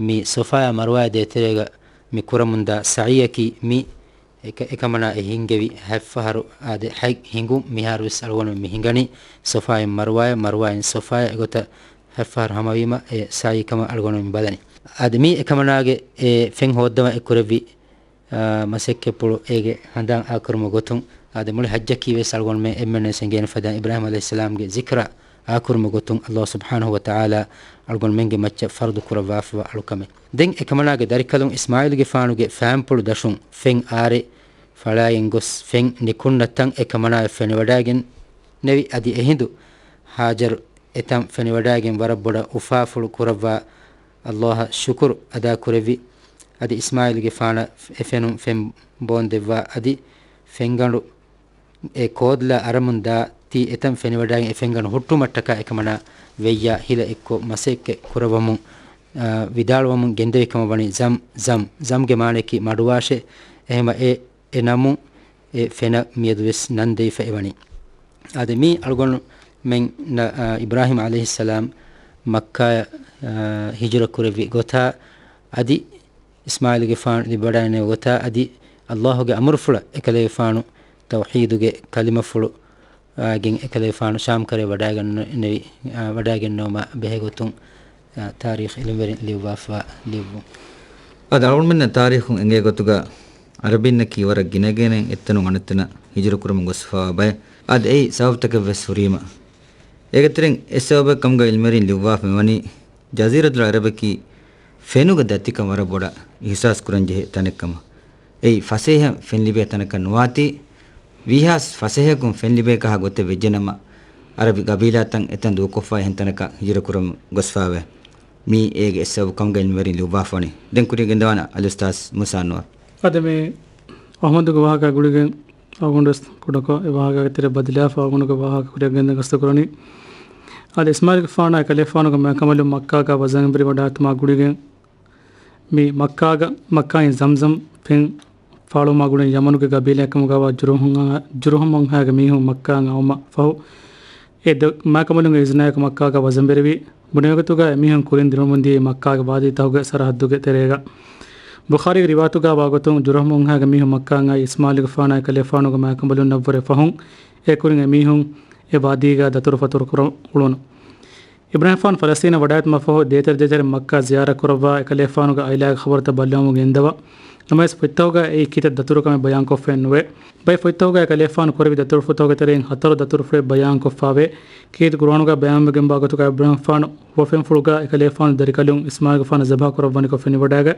މި ޞަފާޔާ މަރުވާޔާ ދޭތެރޭގަ މި ކުރަމުންދާ ސަޢީއަކީ މި އެކަ-، އެކަމަނާ އެ ހިންގެވި ހަތްފަހަރު އާދެ، ހަތް ހިނގުން މިހާރުވެސް އަޅުގަނޑުމެން މި ހިނގަނީ. ޞަފާއިން މަރުވާޔަށް، މަރުވާއިން ޞަފާޔަށް އެގޮތަށް ހަތްފަހަރު ހަމަވީމަ އެ ސަޢީ ކަމަށް އަޅުގަނޑުމެން ބަލަނީ. އާދެ، މީ އެކަމަނާގެ އެ ފެން ހޯއްދަވަން އެ ކުރެއްވި، އާ، މަސައްކަތްޕުޅު އޭގެ ހަނދާން އާކުރުމުގެ ގޮތުން، އާދެ، މުޅި ޙައްޖަކީ ވެސް އަޅުގަނޑުމެން އެންމެންވެސް އެނގޭނެ ފަދަ އިބްރާހީމް ޢަލައިހިއްސަލާމްގެ ޒިކްރާ އާކުރުމުގެ ގޮތުން ﷲ ސުބްޙާނަހޫ ވަތަޢާލާ އަޅުގަނޑުމެންގެ މައްޗަށް ފަރުޟު ކުރައްވާފަވާ އަޅުކަމެއް. ދެން އެކަމަނާގެ ދަރިކަލުން އިސްމާޢީލުގެފާނުގެ ފައިންޕުޅު ދަށުން ފެން އާރެއް ފަޅާގެން ގޮސް ފެން ނިކުންނަ ތަން އެކަމަނާއަށް ފެނިވަޑާގެންނެވި. އަދި އެހިނދު ހާޖަރު އެތަން ފެނިވަޑާގެން ވަރަށް ބޮޑަށް އުފާފުޅު ކުރައްވާ ﷲ އަށް ޝުކުރު އަދާކުރެއްވި. އަދި އިސްމާޢީލުގެފާނަށް އެ ފެނުން ފެން ބޯންދެއްވާ އަދި ފެންގަނޑު އެ ކޯދުލާ އަރަމުން ދާ ތީ އެތަން ފެނިވަޑާގެން އެ ފެންގަނޑު ހުއްޓުމަށްޓަކާ އެކަމަނާ ވެއްޔާ ހިލަ އެއްކޮށް މަސައްކަތް ކުރައްވަމުން، އާ، ވިދާޅުވަމުން ގެންދެވި ކަމަށް ވަނީ ޒަމް، ޒަމް، ޒަމްގެ މާނައަކީ މަޑުވާށޭ. އެހެމަ އެ، އެ ނަމުން އެ ފެނަށް މިއަދުވެސް ނަން ދެވިފަ އެވަނީ. އާދެ، މީ އަޅުގަނޑުމެން، އާ، އިބްރާހީމް ޢަލައިހިއްސަލާމް މައްކާއަށް، އާ، ހިޖުރަ ކުރެއްވި ގޮތާ އަދި އިސްމާޢީލުގެފާނު ލިބިވަޑައިގެންނެވި ގޮތާ އަދި ﷲ ގެ އަމުރުފުޅަށް އެކަލޭގެފާނު ތައުޙީދުގެ ކަލިމަފުޅު އާގެން އެކަލޭގެފާނު ޝާމް ކަރައި ވަޑައިގަންނެވި، އާ، ވަޑައިގެންނެވުމާ ބެހޭ ގޮތުން، އާ، ތާރީޚު ޢިލްމުވެރިން ލިޔުއްވާފަ ލިޔުއްވުން. އަދި އަޅުގަނޑުމެންނަށް ތާރީޚުން އެނގޭ ގޮތުގަ ޢަރަބިންނަކީ ވަރަށް ގިނަގިނައިން އެއްތަނުން އަނެއްތަނަށް ހިޖުރަ ކުރަމުން ގޮސްފަވާ ބައެއް. އަދި އެއީ ސަބަބުތަކެއް ވެސް ހުރީމަ. އޭގެތެރެއިން އެއް ސަބަބެއް ކަމުގަ ޢިލްމުވެރިން ލިޔުއްވާފަ މިވަނީ، ޖަޒީރަތުލް ޢަރަބަކީ ފެނުގެ ދަތިކަން ވަރަށް ބޮޑަށް އިޙްސާސް ކުރަންޖެހޭ ތަނެއް ކަމަށް. އެއީ ފަސޭހަ ފެން ލިބޭ ތަނަކަށް ނުވާތީ، ވީހާވެސް ފަސޭހައަކުން ފެން ލިބޭ ކަހަލަ ގޮތެއް ވެއްޖެނަމަ، ޢަރަބި ގަބީލާތައް އެތަން ދޫކޮށްފަ އެހެން ތަނަކަށް ހިޖުރަ ކުރަމުން ގޮސްފަވޭ. މީ އޭގެ އެއް ސަބަބު ކަމުގަ ޢިލްމުވެރިން ލިޔުއްވާފަވަނީ. ދެން ކުރިން ގެންދަވާނަން އަލްއުސްތާޛް މޫސާ އަންވަރު. އަދި މި އަޙްމަދުގެ ވާހަކަ ގުޅިގެން އަޅުގަނޑުވެސް ކުޑަކޮށް އެ ވާހަކައިގެ ތެރެ ބަދަލުވާފަ އަޅުގަނޑުގެ ވާހަކަ ކުރިއަށް ގެންދަން ގަސްތު ކުރަނީ. އަދި އިސްމާޢީލުގެފާނާ އެކަލޭފާނުގެ މާކަނބަލުން މައްކާގަ ވަޒަންބެރިވަޑާއިތުމާ ގުޅިގެން މި މައްކާގަ، މައްކާއިން ޒަމްޒަމް ފެން ފާޅުވުމާ ގުޅިގެން ޔަމަނުގެ ގަބީލާއެއްކަމުގަވާ ޖުރުހުމް އަންހާ-، ޖުރުހުމް އަންހާގެ މީހުން މައްކާއަށް އައުމަށް ފަހު، އެ ދެ މާކަނބަލުންގެ އިޒުނާއެކު މައްކާގަ ވަޒަންބެރިވި. ބުނެވޭގޮތުގަ އެމީހުން ކުރިން ދިރުމުންދީ މައްކާގެ ވާދީތަކުގެ ސަރަހައްދުގެ ތެރޭގަ. ބުޚާރީގެ ރިވާޔަތުގަ ވާގޮތުން ޖުރުހުމް އަންހާގެ މީހުން މައްކާއަށް އައި އިސްމާޢީލުގެފާނާ އެކަލޭފާނުގެ މާކަނބަލުންނަށްވުރެ ފަހުން އެ ކުރިން އެމީހުން އެ ވާދީގަ ދަތުރުފަތުރު ކުރަން އުޅުނު. އިބްރާހީމްގެފާނު ފަލަސްޠީނަށް ވަޑާއިތުމަށްފަހު ދޭތެރެ ދޭތެރެ މައްކާ ޒިޔާރަތް ކުރައްވާ އެކަލޭފާނުގެ އައިލާގެ ޚަބަރުތައް ބައްލަވަމުން ގެންދަވާ. ނަމަވެސް ފޮތްތަކުގަ އެއީ ކިތައް ދަތުރުކަމެއް ބަޔާންކޮށްފައެއް ނުވޭ. ބައެއް ފޮތްތަކުގަ އެކަލޭފާނު ކުރެއްވި ދަތުރުފަތުގެ ތެރެއިން ހަތަރު ދަތުރުފުޅެއް ބަޔާންކޮށްފަވޭ. ކީރިތި ޤުރުއާނުގަ ބަޔާންވެގެންވާ ގޮތުގަ އިބްރާހީމްގެފާނު ހުވަފެންފުޅުގަ އެކަލޭފާނު ދަރިކަލުން އިސްމާޢީލުގެފާނަށް ޒަބަޙަ ކުރައްވަނިކޮށް ފެނިވަޑާގަ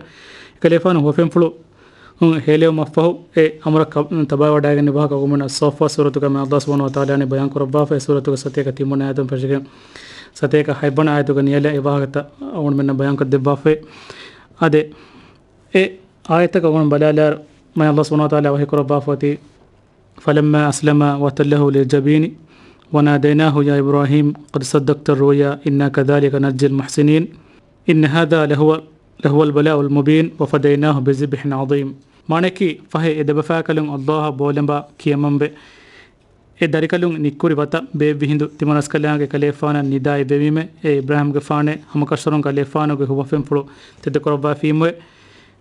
އެކަލޭފާނު ހުވަފެންފުޅު ހޭލެވުމަށްފަހު އެ އަމުރަށް ތަބާވަޑައިގެންނެވި ވާހަކަ އަޅުގަނޑުމެންނަށް ޞާއްފާތް ސޫރަތުގަ މާތް ﷲ ސުބްޙާނަހޫ ވަތަޢާލާ ބަޔާން ކުރައްވާފަ. އެ ސޫރަތުގެ ސަތޭކަ ތިންވަނަ އާޔަތުން ފެށިގެން ސަތޭކަ ހަތްވަނަ އާޔަތުގެ ނިޔަލަށް އެ ވާހަކަތައް އަޅުގަނޑުމެންނަށް ބަޔާންކޮށްދެއްވާފަ. އާދެ، އެ އާޔަތަކަށް އަޅުގަނޑު ބަލާލާއިރު، މާތް ﷲ ސުބްޙާނަހޫ ވަތަޢާލާ ވަޙީ ކުރައްވާފަ އޮތީ، فلما أسلما وتله للجبين وناديناه يا إبراهيم قد صدقت الرؤيا إنا كذلك نجزي المحسنين إن هذا لهو، لهو البلاء المبين وفديناه بذبح عظيم. މާނައަކީ، ފަހެ އެ ދެބަފާކަލުން ﷲ އަށް ބޯލަނބާ ކިޔަމަންވެ، އެ ދަރިކަލުން ނިއްކުރި ވަތަށް ބޭއްވި ހިނދު ތިމަނަސްކަލާނގެ އެކަލޭފާނަށް ނިދާ އިއްވެވީމެ، އޭ އިބްރާހީމްގެފާނޭ، ހަމަކަށަވަރުން އެކަލޭފާނުގެ ހުވަފެންފުޅު ތެދުކުރައްވާފީމުވެ.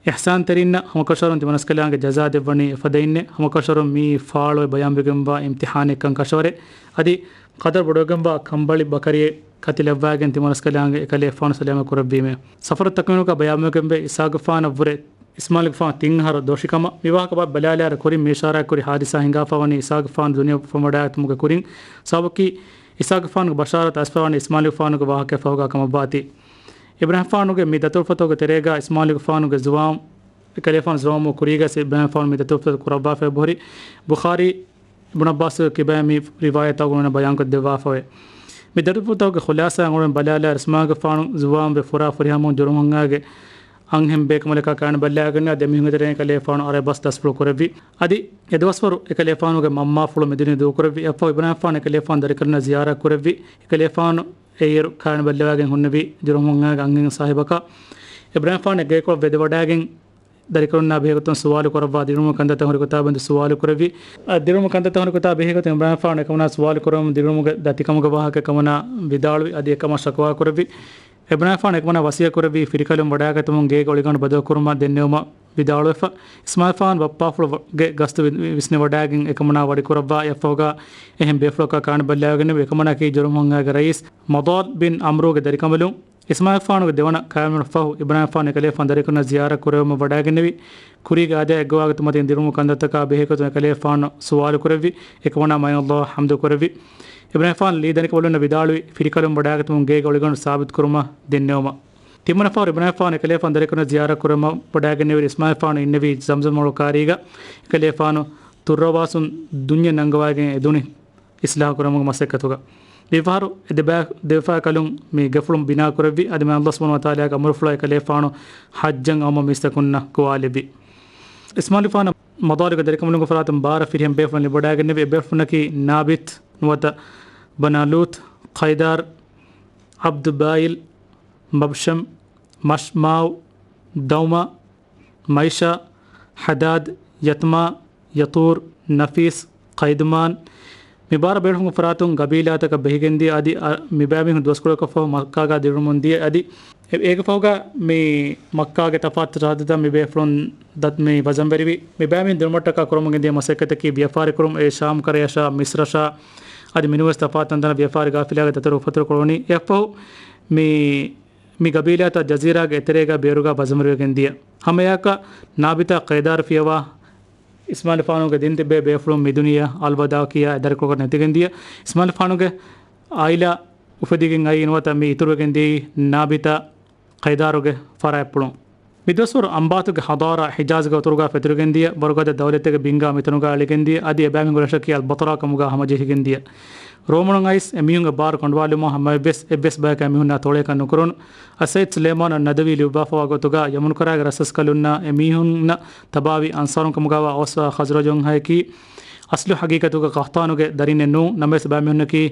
އިޙްސާންތެރިންނަށް ހަމަކަށަވަރުން ތިމަނަސްކަލާނގެ ޖަޒާ ދެއްވަނީ އެފަދައިންނޭ. ހަމަކަށަވަރުން މިއީ ފާޅުވެ ބަޔާންވެގެންވާ އިމްތިޙާނެއްކަން ކަށަވަރޭ. އަދި ޤަދަރު ބޮޑުވެގެންވާ ކަނބަޅި ބަކަރިއެއް ކަތިލައްވާގެން ތިމަނަސްކަލާނގެ އެކަލޭފާނު ސަލާމަތް ކުރެއްވީމޭ. ސަފަރު ތަކުވީނުގަ ބަޔާންވެގެންވޭ އިސްޙާޤުގެފާނަށްވުރެ އިސްމާޢީލުގެފާނު ތިން އަހަރު ދޮށިކަމަށް. މިވާހަކަ ބަ-، ބަލާލާއިރު ކުރިން މި އިޝާރާތްކުރި ޙާދިސާ ހިނގާފަވަނީ އިސްޙާޤުގެފާނު ދުނިޔެ އުފަންވަޑާގަތުމުގެ ކުރިން. ސަބަބަކީ އިސްޙާޤުގެފާނުގެ ބަޝާރަތު އައިސްފަވަނީ އިސްމާޢީލުގެފާނުގެ ވާހަކައަށް ފަހުގާ ކަމަށްވާތީ. އިބްރާހީމްގެފާނުގެ މި ދަތުރުފަތުގެ ތެރޭގަ އިސްމާޢީލުގެފާނުގެ ޒުވާން، އެކަލޭފާނު ޒުވާންވުމުގެ ކުރީގަ އިބްރާހީމްގެފާނު މި ދަތުރުފަތު ކުރައްވާފައި އެބަހުރި. ބުޚާރީ އިބްނު ޢައްބާސްގެ ކިބައިން މި ރިވާޔަތް އަޅުގަނޑުމެންނަށް ބަޔާންކޮށްދެއްވާފަވޭ. މި ދަތުރުފަތުގެ ޚުލާޞާ އަޅުގަނޑުމެން ބަލާލާއިރު އިސްމާޢީލުގެފާނު ޒުވާންވެ ފުރާ ފުރިހަމަ ޖުރުމު އަންހާގެ އަންހެން ބޭކަނބަލަކާ ކާން ބަލާގަންނަ ދެމީހުންގެ ތެރެއިން އެކަލޭފާނު އަރަބަސް ދަސްފުޅު ކުރެއްވި. އަދި އެދުވަސްވަރު އެކަލޭފާނުގެ މަންމާފުޅު މެދުނި ދޫކުރެއްވި. އެއަށްފަހު އިބްރާހީމްގެފާނު އެކަލޭފާނު ދަރިކަލުންނަށް ޒިޔާރަތް ކުރެއްވި. އެކަލޭފާނު އެއިރު ކާން ބައްލަވާގެން ހުންނެވި ޖުރުމު ހުންނާގެ އަންހެން ސާހިބަކާ އިބްރާހިމް ފާނު ގޭކޮޅަށް ވެދެވަޑާގެން ދަރިކަލުންނާ ބެހޭގޮތުން ސުވާލު ކުރައްވާ ދިރުމު ކަންތައްތައް ހުރި ގޮތާ ބެނދު ސުވާލު ކުރެއްވި. އަ، ދިރުމު ކަންތައްތައް ހުރި ގޮތާ ބެހޭގޮތުން އިބްރާހިމް ފާނު އެކަމަނާ ސުވާލު ކުރަމުން ދިރުމުގެ ދަތިކަމުގެ ވާހަކަ އެކަމަނާ ވިދާޅުވި އަދި އެކަމަށް ޝަކުވާ ކުރެއްވި. އިބްރާހިމް ފާނު އެކަމަނާ ވަސިޔަތް ކުރެއްވީ ފިރިކަލުން ވަޑާގަތުމުން ގޭގެ އޮޅިގަނޑު ބަދަލު ކުރުމަށް ދެންނެވުމަށް ވިދާޅުވެފަ. އިސްމާއިލް ފާނު ބައްޕާފުޅުގެ ގަސްތު ވި-، ވިސްނިވަޑާގެން އެކަމަނާ ވަޑިކުރައްވާ އެއަށްފަހުގަ އެހެން ބޭފުޅަކާ ކާން ބައްލަވާގެންނެވި. އެކަމަނާ ކީ ޖުރުމް ހުންހައިގެ ރައީސް މަދާލް ބިން އަމްރޫގެ ދަރިކަނބަލުން. އިސްމާއިލް ފާނުގެ ދެވަނަ ކާމިޔާބު ފަހު، އިބްރާހިމް ފާނު އެކަލޭފާނު ދަރިކަލުންނަށް ޒިޔާރަތް ކުރެވުމަށް ވަޑާގެންނެވި. ކުރީގެ އާދަޔާ އެއްގޮވާގަތުމަށް ދިރުމު ކަންތައްތަކާ ބެހޭގޮތުން އެކަލޭފާނު ސުވާލު ކުރެއްވި. އެކަމަނާ މާތް ﷲ އަށް ޙަމްދު ކުރެއްވި. އިބްރާހިމް ފާނު ލީ ދަރިކަނބަލުންނަށް ވިދާޅުވި، ފިރިކަލުން ވަޑާގަތުމުން ގޭގެ އޮޅިގަނޑު ސާބިތު ކުރުމަށް ދެންނެވުމަށް. ތިންވަނަ ފަހަރު އިބްރާހިމް ފާނު އެކަލޭފާނު ދަރިކަލުންނަށް ޒިޔާރަތް ކުރުމަށް ވަޑާގެންނެވި. އިސްމާއިލް ފާނު އިންނެވީ ޒަމްޒަމް އޮޅު ކާރީގަ. އެކަލޭފާނު ތުއްރަވާސުން ދުންޏެއް ނަންގަވައިގެން އެދުނި އިސްލާހު ކުރުމުގެ މަސައްކަތުގަ. މިފަހަރު އެ ދެބާ-، ދެބަފާކަލުން މި ގެފުޅުން ބިނާ ކުރެއްވި. އަދި މާތް ﷲ ސުބްޙާނަހޫ ވަތަޢާލާގެ އަމުރުފުޅަށް އެކަލޭފާނު ޙައްޖަށް އައުމަށް މީސްތަކުންނަށް ގޮވާލެއްވި. އިސްމާއިލް ފާނު މަދާލުގެ ދަރިކަނބަލުންގެ ފަރާތުން ބާރަ ފިރިހެން ބޭފުޅުން ލިބިވަޑާގެންނެވި. އެ ބޭފުޅުންނަކީ ނާބިތް ނުވަތަ ބަނާލޫތް، ޤައިދާރް، ޢަބްދު ބާއިލް، މަބްޝަމް، މަޝްމާއު، ދައުމާ، މައިޝާ، ޙަދާދް، ޔަތްމާ، ޔަތޫރް، ނަފީސް، ޤައިދުމާން، މި ބާރަ ބޭފުޅުންގެ ފަރާތުން ގަބީލާތަކަށް ބެހިގެންދިޔަ އަދި އަ-، މި ބައިމީހުން ދުވަސްކޮޅަކަށް ފަހު މައްކާގަ ދިރުމުން ދިޔަ އަދި އެ-، އޭގެ ފަހުގަ މި މައްކާގެ ތަފާތު ސަރަހައްދުތައް މި ބޭފުޅުން ދަތް މި ވަޒަންވެރިވި. މި ބައިމީހުން ދިރުމަށްޓަކާ ކުރަމުން ގެންދިޔަ މަސައްކަތަކީ ވިޔަފާރި ކުރުން. އެ ޝާމް ކަރަޔަށާ، މިސްރަށާ އަދި މިނޫންވެސް ތަފާތު ތަންތަނަށް ވިޔަފާރި ގާފިލާގެ ދަތުރު އުފަތުރު ކުރުނީ. އެއަށްފަހު މި މި ގަބީލާތައް ޖަޒީރާގެ އެތެރޭގަ ބޭރުގަ ބަޒަންވެރިވެގެން ދިޔަ. ހަމައެއާއެކަށް ނާބިތާ ޤައިދާރު ފިޔަވާ އިސްމާއިލް ފާނުގެ ދިން ތިއްބޭ ބޭފުޅުން މިދުނިޔެއަށް އަލްވަދާޢު ކިޔާ އެ ދަރިކޮޅަކަށް ނެތިގެން ދިޔަ. އިސްމާއިލް ފާނުގެ އާއިލާ އުފެދިގެން އައީ ނުވަތަ މި އިތުރުވެގެން ދިޔައީ ނާބިތާ ޤައިދާރުގެ ފަރާތްޕުޅުން. މި ދުވަސްވަރު އަންބާތުގެ ޙަޟާރާ ޙިޖާޒްގެ އުތުރުގަ ފެތުރިގެން ދިޔަ، ވަރުގަދަ ދައުލަތެއްގެ ބިންގާ މިތަނުގަ އެޅިގެން ދިޔަ، އަދި އެބައިމީހުންގެ ރަށަކީ އަލްބަތްރާ ކަމުގަ ހަމަޖެހިގެން ދިޔަ. ރޯމަނުން އައިސް އެމީހުންގެ ބާރު ކަނޑުވާލުމަށް ހަމައެއްވެސް އެއްވެސް ބަޔަކަށް އެމީހުންނާ ތޮޅޭކަށް ނުކުރުނު. އައްސައްޔިދު ސުލައިމާނު އައްނަދަވީ ލިޔުއްވާފަވާ ގޮތުގަ، ޔަމަނު ކަރާގެ ރަސްރަސްކަލުންނާ އެމީހުންނަށް ތަބާވި އަންޞާރުން ކަމުގަވާ އައުސްއާ ޚަޒްރަޖުން ހައެކީ، އަސްލު ހަގީގަތުގަ ޤަޙްޠާނުގެ ދަރިންނެއް ނޫން، ނަމަވެސް އެބައިމީހުންނަކީ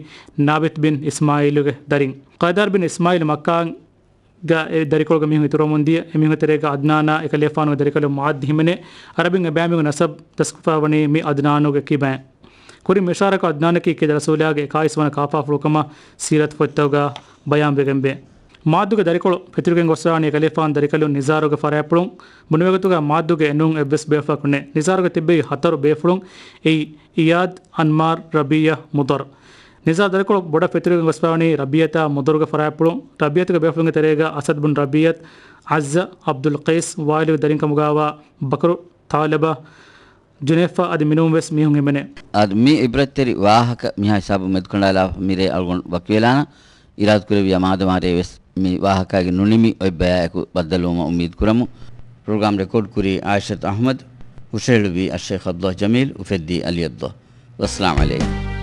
ނާބިތް ބިން އިސްމާއީލުގެ ދަރިން. ޤައިދާރު ބިން އިސްމާއީލް މައްކާ ގަ އެ ދަރިކޮޅުގެ މީހުން އިތުރުވަމުން ދިޔަ. އެމީހުންގެ ތެރޭގަ ޢަދްނާނާ އެކަލޭފާނުގެ ދަރިކަލުން މުޢައްދު ހިމެނޭ. ޢަރަބިން އެބައިމީހުންގެ ނަސަބް ދަސްކޮށްފައިވަނީ މި ޢަދްނާނުގެ ކިބައިން. ކުރިން އިޝާރާތްކޮށް ޢަދްނާނަކީ ކީރިތި ރަސޫލާގެ އެކާވީސް ވަނަ ކާފާފުޅު ކަމަށް ސީރަތު ފޮތްތަކުގަ ބަޔާންވެގެންވޭ. މާއްދުގެ ދަރިކޮޅު ފެތުރިގެން ގޮސްފައިވަނީ އެކަލޭފާނު ދަރިކަލުން ނިޒާރުގެ ފަރާތްޕުޅުން. ބުނެވޭގޮތުގަ މާއްދުގެ އެނޫން އެއްވެސް ބޭފުޅަކު ނެތް. ނިޒާރުގެ ތިއްބެވި ހަތަރު ބޭފުޅުން އެއީ އިޔާދް، އަންމާރް، ރަބީޢަ، މުޟަރް. ނިޒާރު ދަރިކޮޅު ބޮޑަށް ފެތުރިގެން ގޮސްފައިވަނީ ރަބީޢަތާ މުޟައްރުގެ ފަރާތްޕުޅުން. ރަބީޢަތުގެ ބޭފުޅުންގެ ތެރޭގަ އަސަދް ބުން ރަބީޢަތް، ޢައްޒަ، ޢަބްދުލް ޤައިސް، ވާއިލުގެ ދަރިން ކަމުގަވާ ބަކްރު، ޘަޢުލަބާ، ޖުނައިފާ އަދި މިނޫން ވެސް މީހުން ހިމެނޭ. އަދި މި ޢިބްރަތްތެރި ވާހަކަ މިހާ ހިސާބުން މެދުކަނޑާލާފަ މިރޭ އަޅުގަނޑު ވަކިވެލާނަން. އިރާދަކުރެއްވިޔާ މާދަމާ ރޭވެސް މި ވާހަކައިގެ ނުނިމި އޮތް ބަޔާއެކު ބައްދަލުވުމަށް އުއްމީދު ކުރަމު. ޕްރޮގްރާމް ރެކޯޑް ކުރީ އާއިޝަތު އަޙްމަދު، ހުށަހެޅުއްވީ އައްޝައިޚް ޢަބްދުﷲ ޖަމީލް، އުފެއްދީ ޢަލީ ޢަބްދުﷲ. ވައްސަލާމް ޢަލައިކުމް.